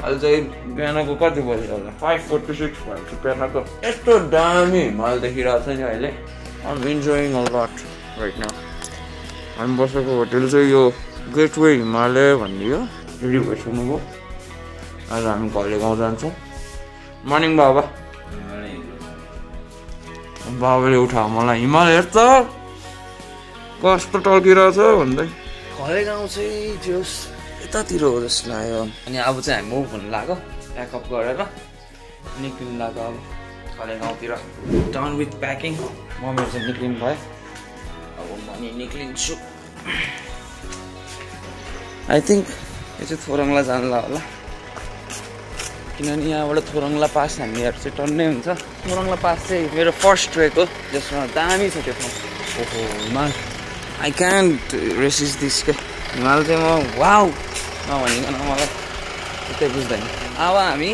अहिले चाहिँ बिहानको कति बजी होला 5:46 भएको छ बिहानको यस्तो दामी हिमाल देखिरहेको छ नि अहिले I am enjoying a lot right now हामी बसेको होटल चाहिँ यो गेटवे हिमालय भन्ने हो रेडी भइसक्नुभयो आज हामी घरले गाउँ जान्छौँ मर्निङ बाबा बाबाले उठायो मलाई हिमाल हेर त कस्तो टल्किरहेछ भन्दै घरे गाउँ चाहिँ जोस् यतातिर हो जस्तो लाग्यो अनि अब चाहिँ हामी मुभ हुनु लाग्यो प्याकअप गरेर निक्लिनु लाग्यो अब घरे गाउँतिर डन विथ प्याकिङ मम्मी चाहिँ निक्लिनु भयो अब म नि निक्लिन्छु आई थिङ्क यो चाहिँ थोरङला जानला होला किनभने यहाँबाट थोरङला पास हामीहरू चाहिँ टन्नै हुन्छ थोरङला पास चाहिँ मेरो फर्स्ट ट्रेक हो जसमा दामी छ त्यो ठाउँ ओहो हिमाल आई क्यान्ट रेसिस्ट दिस के हिमाल चाहिँ म वाउ नभनिकन मलाई त्यतै बुझ्दैन अब हामी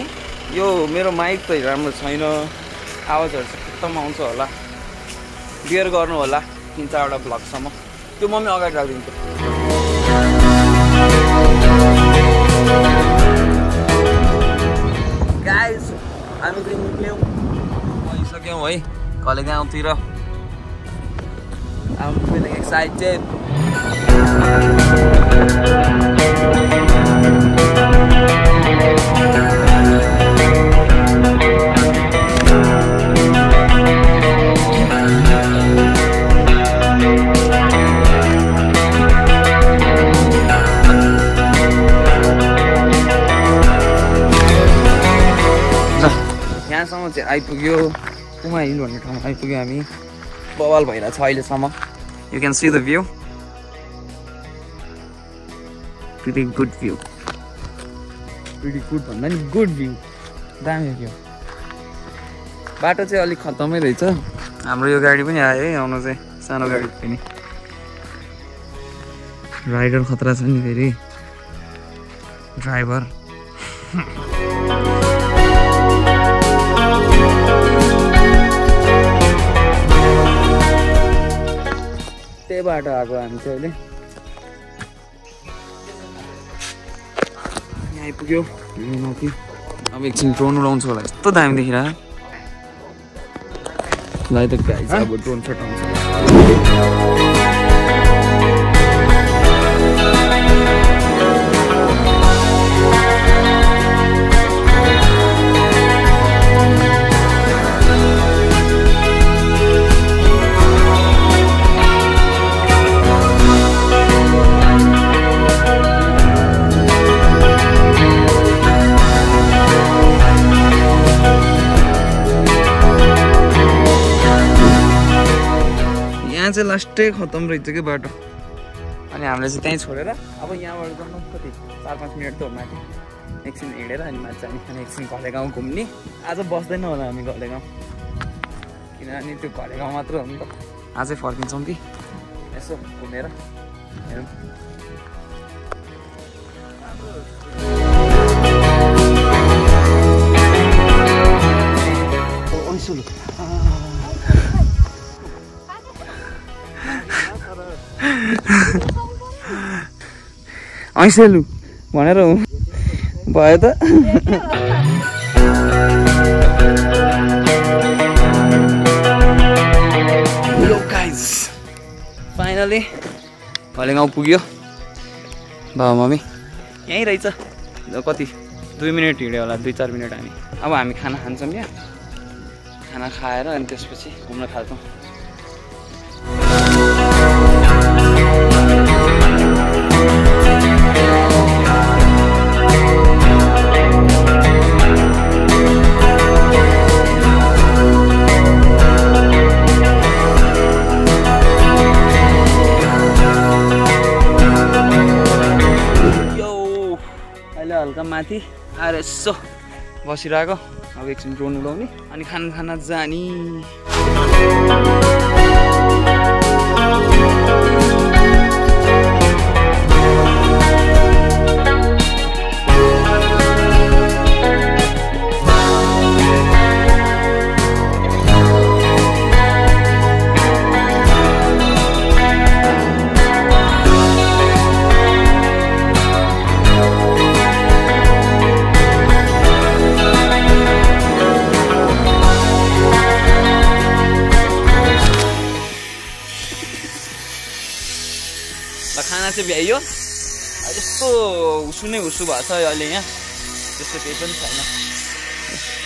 यो मेरो माइक त राम्रो छैन आवाजहरू चाहिँ खत्तम आउँछ होला बियर गर्नु होला 3-4वटा ब्लगसम्म त्यो मम्मी अगाडि राखिदिन्छु गाइस हामी चाहिँ निक्ल्यौँ गइसक्यौँ है कहिले गाउँतिर I'm feeling excited. यहाँसम्म चाहिँ आइपुग्यो कुमा हिल भन्ने ठाउँमा आइपुग्यो हामी बवाल भइरहेको छ अहिलेसम्म You can see the view. Pretty good view. Pretty good भन्दा नि good view. दामी view. बाटो चाहिँ अलिक खत्तमै रहेछ हाम्रो यो गाडी पनि आयो है आउनु चाहिँ सानो गाडी पनि राइडर खतरा छ नि फेरि ड्राइभर त्यही बाटो आएको हामी चाहिँ अहिले यहाँ आइपुग्यो माथि अब एकछिन ड्रोन उडाउँछ होला यस्तो दामी देखिरहेको लाई त गाइस अब ड्रोन सट आउँछ चाहिँ लास्टै खत्तम रहेछ कि बाटो अनि हामीले चाहिँ त्यहीँ छोडेर अब यहाँबाट जानु कति 4-5 मिनट त हो माथि एकछिन हिँडेर अनि माथि जाने अनि एकछिन घले गाउँ घुम्ने आज बस्दैन होला हामी घले गाउँ किनभने त्यो घले गाउँ मात्र हो नि त आजै फर्किन्छौँ कि यसो घुमेर हेरौँ ऐसेलु भनेर भयो त यो गाइस फाइनली घले गाउँ पुग्यो बाबा मम्मी यहीँ रहेछ कति 2 मिनट हिँड्यो होला 2-4 मिनट हामी अब हामी खाना खान्छौँ क्या खाना खाएर अनि त्यसपछि घुम्न थाल्छौँ हल्का माथि आएर यसो बसिरहेको अब एकछिन ड्रोन उडाउने अनि खाना जाने चाहिँ भ्याइयो यस्तो हुसु नै हुसु भएको छ अहिले यहाँ त्यस्तो केही पनि छैन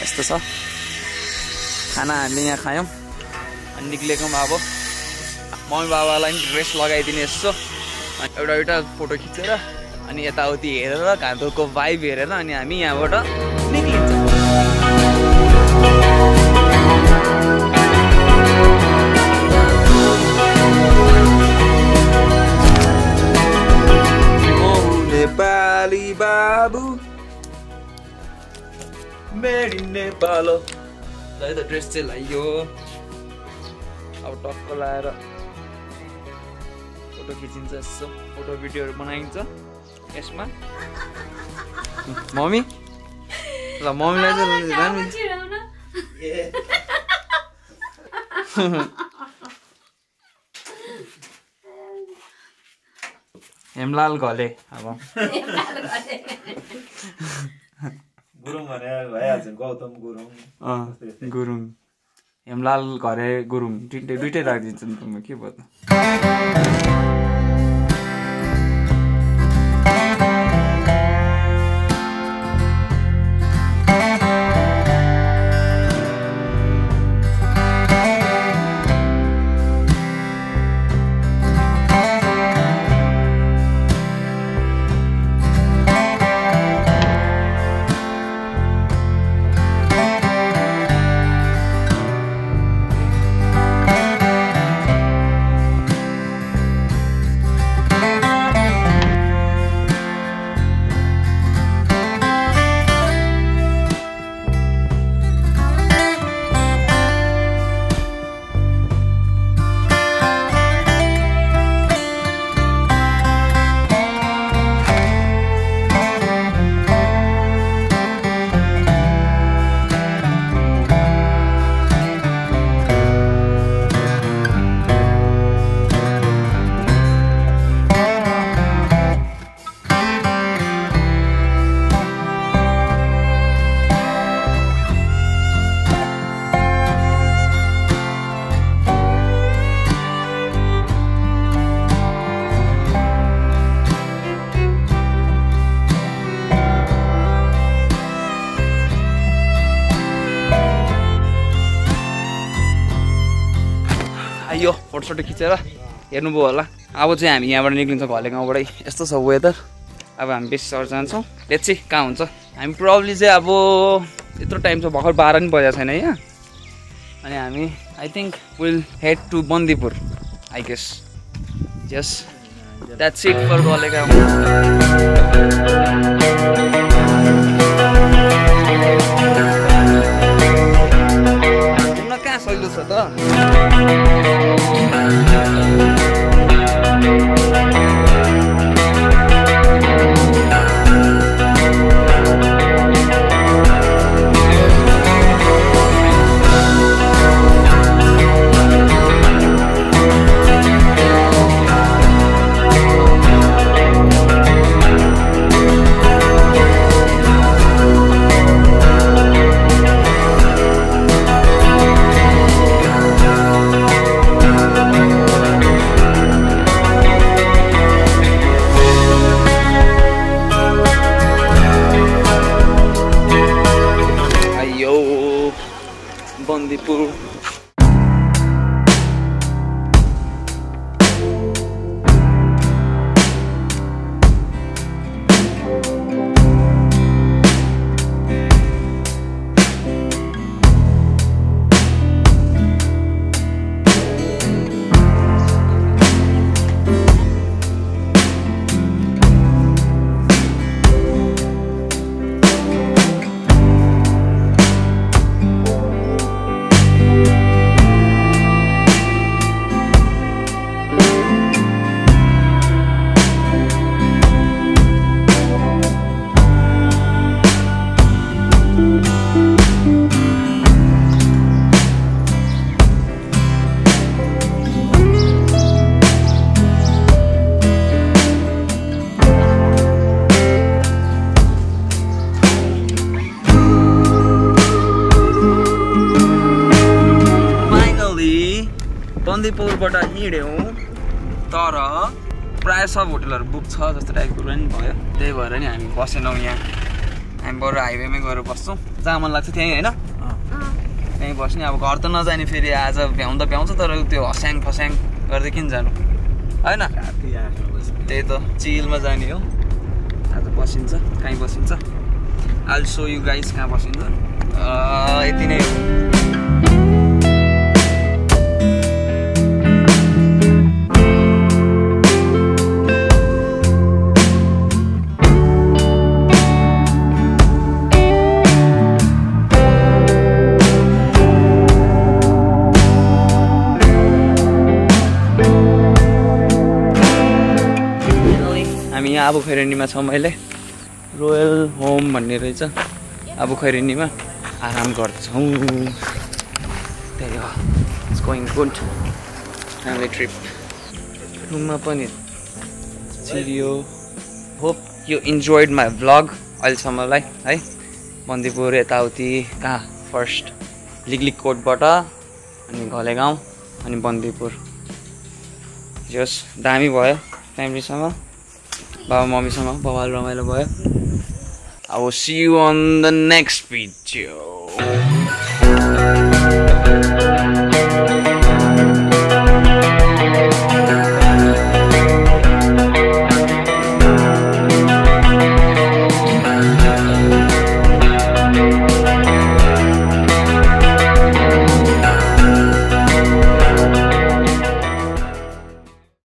यस्तो छ खाना हामीले यहाँ खायौँ अनि निक्लेको पनि अब मम्मी बाबालाई पनि ड्रेस लगाइदिने यसो अनि एउटा फोटो खिचेर अनि यताउति हेरेर घाँदोको भाइब हेरेर अनि हामी यहाँबाट निक्लिन्छौँ नेपाली बाबु मेड इन नेपाल है त ड्रेस चाहिँ लगाइयो अब टक्क लाएर फोटो खिचिन्छ यसो फोटो भिडियोहरू बनाइन्छ यसमा मम्मी ल मम्मीलाई चाहिँ हेमलाल घले अब गुरुङ भनेर भइहाल्छ गौतम गुरुङ गुरुङ हेमलाल घरे गुरुङ दुइटै राखिदिन्छ नि त के भयो यो फोटोसोटो खिचेर हेर्नुभयो होला अब चाहिँ हामी यहाँबाट निक्लिन्छौँ घले गाउँबाटै यस्तो छ वेदर अब हामी बेसी सर जान्छौँ लेट्स सी कहाँ हुन्छ हामी प्रब्ली चाहिँ अब यत्रो टाइम छ भर्खर 12 नि बजेको छैन यहाँ अनि हामी I think will head to Bandipur I guess yes that's it for Ghale गाउँ घुम्न कहाँ सजिलो छ त बन्दीपुर बन्दीपुरबाट हिँड्यौँ तर प्रायः सब होटलहरू बुक छ जस्तो टाइपको पनि भयो त्यही भएर नि हामी बसेनौँ यहाँ हामी बरु हाइवेमै गएर बस्छौँ जहाँ मन लाग्छ त्यहीँ होइन त्यहीँ बस्ने अब घर त नजाने फेरि आज भ्याउँदा भ्याउँछ तर त्यो हस्याङ फस्याङ गर्दै किन जानु होइन त्यही त चिलमा जाने हो आज बसिन्छ कहीँ बसिन्छ I'll show you guys कहाँ बसिन्छ यति नै हो हामी यहाँ आबु खैरेनीमा छौँ अहिले रोयल होम भन्ने रहेछ आबु खैरेनीमा आराम गर्छौँ त्यही हो it's going good family trip रुममा पनि cheerio hope you enjoyed my vlog अहिलेसम्मलाई है बन्दीपुर यताउति कहाँ फर्स्ट लिगलिगकोटबाट अनि घलेगाउँ अनि बन्दीपुर जस दामी भयो फ्यामिलीसँग बाबा मम्मीसँग बवाल रमाइलो भयो I will see you on the next video.